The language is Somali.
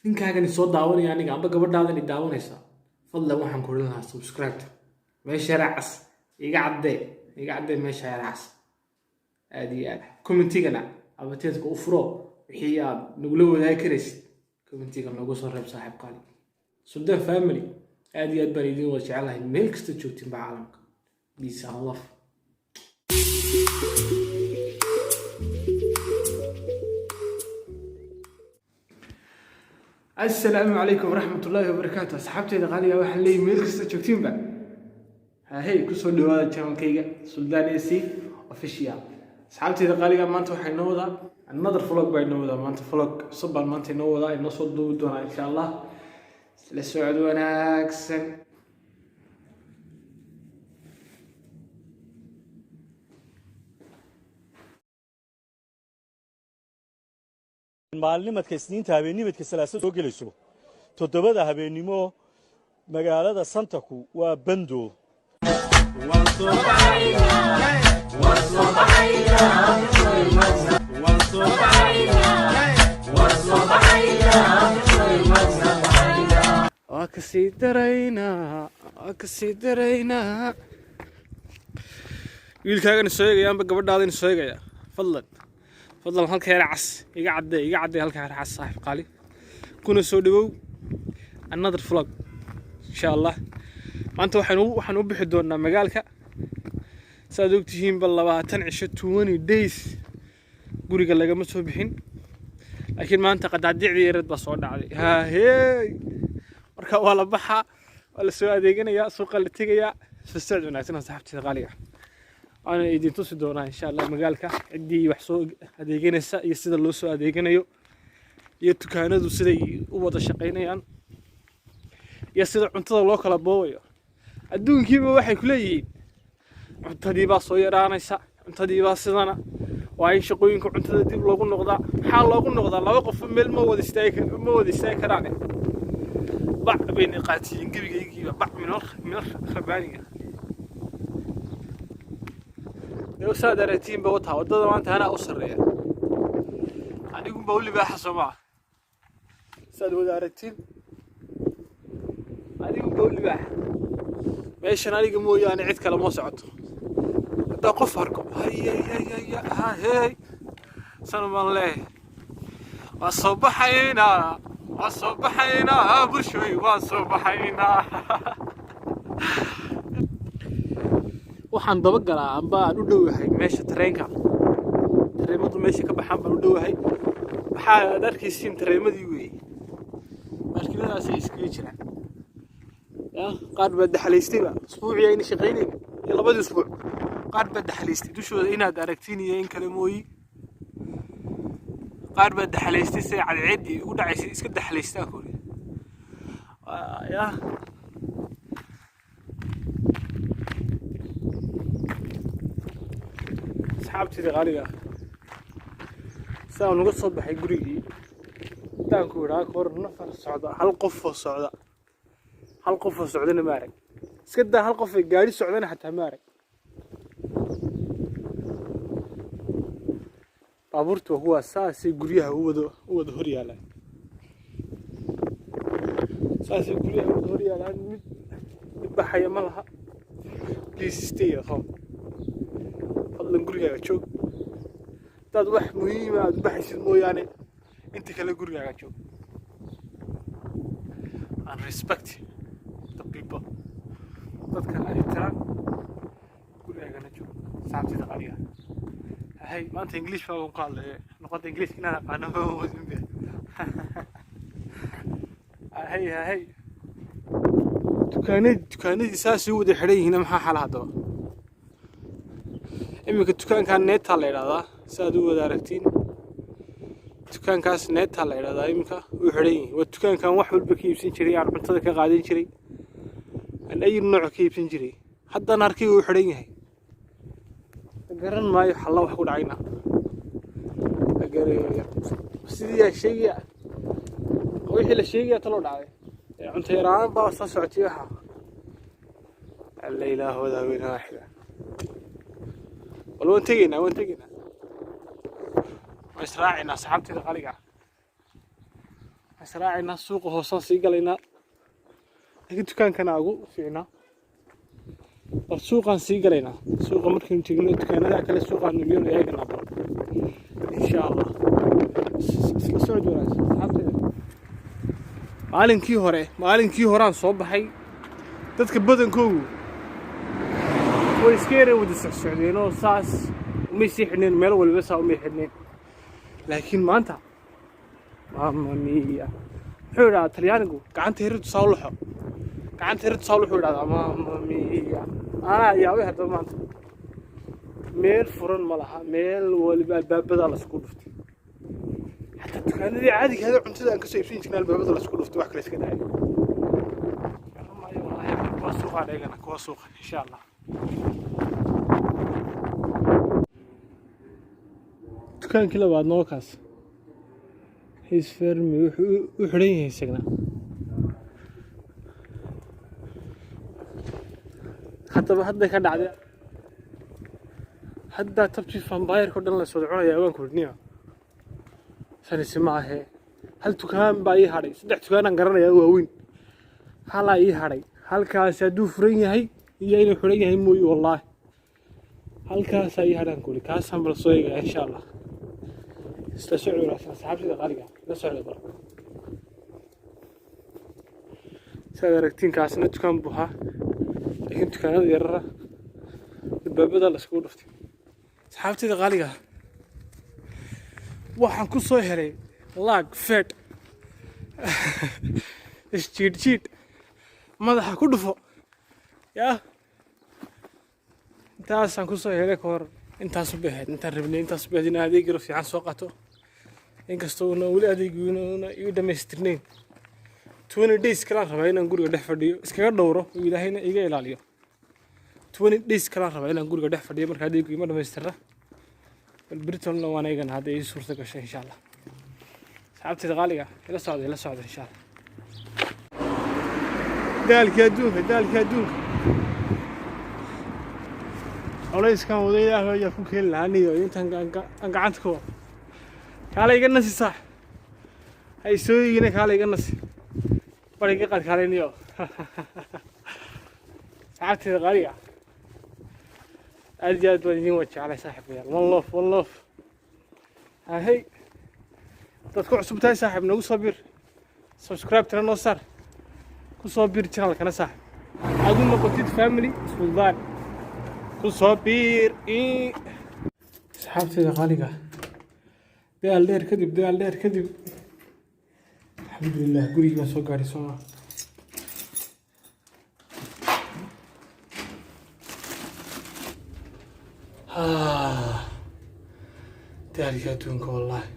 Ninkaagani soo daawanaya aniga amba gabadhaadani daawanaysa, fadlan waxaan ku odhan lahaa subscribe meesha yara cas iga caddee, iga caddee meesha yara cas. Aad iyo aad commentigana abateedka u furo. Wixii aad nagula wadaagi karaysid commentiga noogu soo reeb. Saaxiib qaali, Suldaan Family, aad iyo aad baan idin wada jecelahay meel kasta joogtiin ba caalamka. Peace and love. Assalaamu calaykum waraxmatullaahi wabarakaatu. Asxaabteyda qaaliga, waxaan leeyahay meel kasta joogtiinba, hahey, kusoo dhawaada channelkayga Suldaan AC Official. Asxaabteyda qaaliga, maanta waxaa inoo wadaa another vlog baa inoo wadaa maanta. Vlog cusub baan maanta inoo wadaa, inoo soo duubi doonaa insha Allah. Isla socod wanaagsan. Maalinimadka Isniinta, habeennimadka Salaasada soo gelayso 7-da habeennimo, magaalada santaku waa bando. Waa kasii daraynaa, waa kasii daraynaa. Wiilkaagani soo eegaya amba gabadhaadani soo eegaya, fadlan, fadlan, halka yara cas iga caddee, iga caddee halka yara cas. Saaxiib qaali, kuna soo dhawow another vlog insha Allah. Maanta waxaan u bixi doonaa magaalka. Saad ogtihiinba, 20 cisho, 20 days, guriga lagama soo bixin, laakiin maanta qadaadicdii yareed baa soo dhacday. Haahey, marka waa la baxaa, waa la soo adeeganayaa, suuqa la tegayaa. Soo socod wanaagsan, asxaabtida qaaliga. Waana idin tusi doonaa insha Allah magaalka, ciddii wax soo adeeganaysa iyo sida loo soo adeeganayo iyo dukaanadu siday u wada shaqaynayaan iyo sida cuntada loo kala boobayo. Adduunkiiba waxay ku leeyihiin cuntadii baa soo yaraanaysa, cuntadii baa sidana, waa in shaqooyinka cuntada dib loogu noqdaa. Maxaa loogu noqdaa? Laba qof meel ma wada istaagi karaan. Bac bayna qaatiyeen gebigaygiiba, bac minal rabaaniga. Dee saad aragtiinba, wataa waddada maanta anaa u sarreeya, anigunba u libaaxa soo maa. Saad wada aragtiin, anigunba u libaaxa meeshan, aniga mooyaane cid kale ma socoto. Haddaa qof arko, hayayayaya, hahey, sanu baan leeyahay. Waa soo baxaynaa, waa soo baxaynaa, bulshooy, waa soo baxaynaa. Waxaan daba galaa amba aan u dhowahay meesha tareenka, tareemadu meesha ka baxaan baan u dhowahay. Waxaa aad arkaysiin tareemadii weeye, maarkinadaasay iskaga jiraan. Ya qaar baa daxalaystayba usbuucii ayna shaqaynayn iyo labadii usbuuc, qaar baa daxalaystay dushooda inaad aragtiin iyo in kale mooyi. Qaar baa daxalaystay, siday cadceeddii ugu dhacaysay iska daxalaystaa kori ya. Asxaabtida qaaliga ah, sidaan uga soo baxay gurigii, intaan ku idhaa kahor nafar socda, hal qofoo socda, hal qofoo socdana ma arag. Iska daa hal qof ee gaari socdana xataa ma arag. Baabuurta waa kuwaas, saasay guryaha u wada hor yaalaan, saasay guryaha u wada hor yaalaan. Mid baxaya ma laha. Please stay at home. Fadlan gurigaaga joog. Hadaad wax muhiima aad u baxaysid mooyaane, inta kale gurigaaga joog and respect the people, dadkana ixtiraam, gurigaagana joog. Saabtida qaaliga hay, maanta English baa ku hadlaya. Luqadda Englishka inaan aqaano ma wadin be. Hay hay, dukaanadii saasay u wada xidhan yihiin. Maxaa xala haddaba? Iminka dukaankan Neta la idhahdaa, si aad u wada aragtiin. Dukaankaas Neta la idhahdaa, iminka wuu xidhan yihin. Waa dukaankan wax walba ka iibsan jiray, aan cuntada ka qaadan jiray, aan ayi nooc ka iibsan jiray. Haddana arkay wuu xidhan yahay. Garan maayo xalla wax ku dhacayna. Sidii yaa sheegaya, wixii la sheegaya taloo dhacday, cunto yaraan baa soo socotay. Waxa alla ilaahooda haween waaxida. Bal waan tegaynaa, waan tegaynaa, waan israacaynaa. Asxaabtayda qaliga, Israacaynaa, suuqa hoosaan sii galaynaa, laakiin dukaankana ugu fiicnaa. Bal suuqaan sii galaynaa. Suuqa markaynu tegno, dukaanada kale suuqaan nugiyonu eeganaa bal, insha Allah. Isla socod wanaagsan, asxaabtayda. Maalinkii horaan soo baxay, dadka badankoogu way iska yara wada socsocdeen oo saas umay sii xidhneen, meel waliba saa umay xidhneen. Laakiin maanta, mamma mia, muxuu idhahdaa Talyaanigu? Gacanta hiritu sawlaxo, gacanta hiritu sawlaxo idhahdaa. Mamma mia, anaa yaabay. Haddaba maanta meel furan ma laha, meel waliba albaabadaa lasku dhuftay. Xataa dukaanadii caadiga ahayd oo cuntada aan kasoo iibsan jirnay albaabada lasku dhuftay, wax kale iska dhacay. Maayo wallaahi. Kuwa suuqaan eegana, kuwa suuqa, insha Allah. Dukaankii labaad noo kaas His Fermi wuxuu u xidhan yahay isagna. Haddaba hadday ka dhacday, haddaa tabtii vampire-ka o dhan la soo cunayaa. Waan kordhniya sanisi ma ahee. Hal dukaan baa ii hadhay, saddex dukaanaan garanayaa waaweyn, halaa ii hadhay. Halkaasi hadduu furan yahay iyo inuu xidhan yahay mooye, wallaahi halkaasaa ii hadhaan kuli. Kaasaan bal soo eegaya, insha Allah. Isla socod wanaagsan, asxaabtida qaaliga, la socda. Bal siaad aragtiin, kaasna dukaan buu ahaa, laakiin dukaanada yarara albaabada la iskugu dhuftay. Asxaabtida qaaliga, waxaan ku soo helay laag feed isjiidh jiidh, madaxa ku dhufo yaa. Intaasaan kusoo helay ka hor, intaasu bay ahayd intaan rabnay, intaasu bay ahayd inaan adeeg yaro fiican soo qaato, inkastoo una weli adeeguna una ii dhammaystirnayn. 20 days kalaan rabaa inaan guriga dhex fadhiyo, iskaga dhowro oo Ilaahayna iga ilaaliyo. 20 days kalaan rabaa inaan guriga dhex fadhiyo. Marka adeegu ima dhammaystirna, bal Britolna waan eegana hadday ii suurta gasho, insha Allah. Asxaabtayda qaaliga, ila socda, ila socda, insha Allah. Daalkii adduunka, daalkii adduunka, culayskan wada Ilaah ayaa ku keeni lahaa niyo. Intaan aan gacanta ku wado, kaale iga nasi saax, hay soo igina, kaale iga nasi, bar iga qaad, kaale niyo. Asxaabtayda qaaliga, aad iyo aad baan idin wada jeclay, saaxiibayaal. One love, one love. Hahey, dad ku cusub tahay, saaxiib, nagu soo bir, subscribe tana noo saar, ku soo bir channelkana, saaxiib, aad u noqotid family Suldaan, ku soo biir. Asxaabtayda qaaliga, daal dheer kadib, daal dheer kadib, alxamdulilah, gurigii baan soo gaadhay. Soo maa daalkii adduunka, wallaahi.